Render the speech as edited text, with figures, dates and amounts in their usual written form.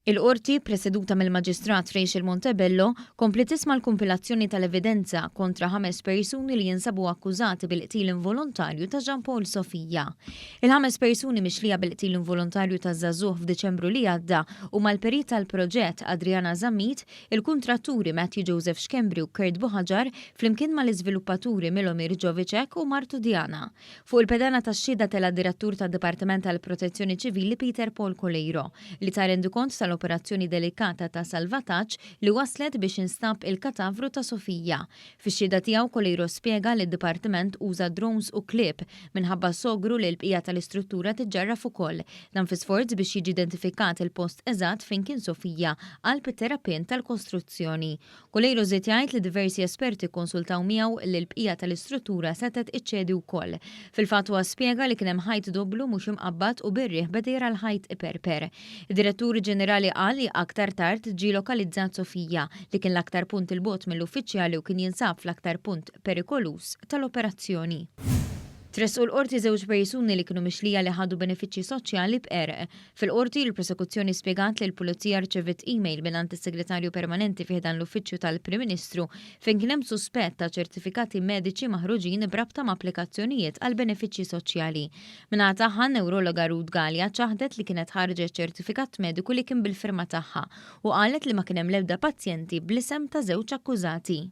Il-Qorti, preseduta mill-Maġistrat Rachel Montebello, kompliet tisma' l-kumpilazzjoni tal-evidenza kontra ħames persuni li jinsabu akkużati bil-qtil involontarju ta' Jean Paul Sofia. Il-ħames persuni mixlija bil-qtil involontarju taż-żagħżugħ f'Diċembru li għadda huma l-perit tal-proġett Adriana Zammit, il-kuntratturi Matthew Joseph Schembri u Kurt Buhagiar flimkien mal-iżviluppaturi Milomir Jovicek u martu Diana. Fuq il-pedana tax-xhieda tela' d-Direttur tad-Dipartiment tal-Protezzjoni Ċivili Peter Paul Coleiro, li ta rendikont tal-operazzjoni delikata ta' salvataġġ li wasslet biex instab il-katavru ta' Sofia. Fix-xhieda tiegħu Coleiro spjega li d-Dipartiment uża drones u klieb minħabba sogru li l-bqija tal-istruttura tiġġarraf ukoll. Dan fi sforz biex jiġi identifikat il-post eżatt fejn kien Sofia qalb it-terrapien tal-kostruzzjoni. Coleiro żied jgħid li diversi esperti kkonsultaw miegħu li l-bqija tal-istruttura setgħet iċċedi wkoll. Fil-fatt huwa spjega li kien hemm ħajt dopplu mhux imqabbad u bir-riħ beda jara l-ħajt iperper. Id-Direttur Ġenerali qal li aktar tard ġie lokalizzat Sofia, li kien l-aktar punt 'il bogħod mill-uffiċjali u kien jinsab fl-aktar punt perikoluż tal-operazzjoni. Tressqu l-Qorti żewġ persuni li kienu mixlija li ħadu benefiċċji soċjali b'qerq. Fil-Qorti, il-Prosekuzzjoni spjegat li l-Pulizija rċeviet email mingħand is-Segretarju Permanenti fi ħdan l-Uffiċċju tal-Prim Ministru fejn kien hemm suspett ta' ċertifikati mediċi maħruġin b'rabta ma' applikazzjonijiet għal benefiċċji soċjali. Min-naħa tagħha, n-newrologa Ruth Galea ċaħdet li kienet ħarġet ċertifikat mediku li kien bil-firma tagħha u qalet li ma kien hemm l-ebda pazjenti bl-isem ta' żewġ akkużati.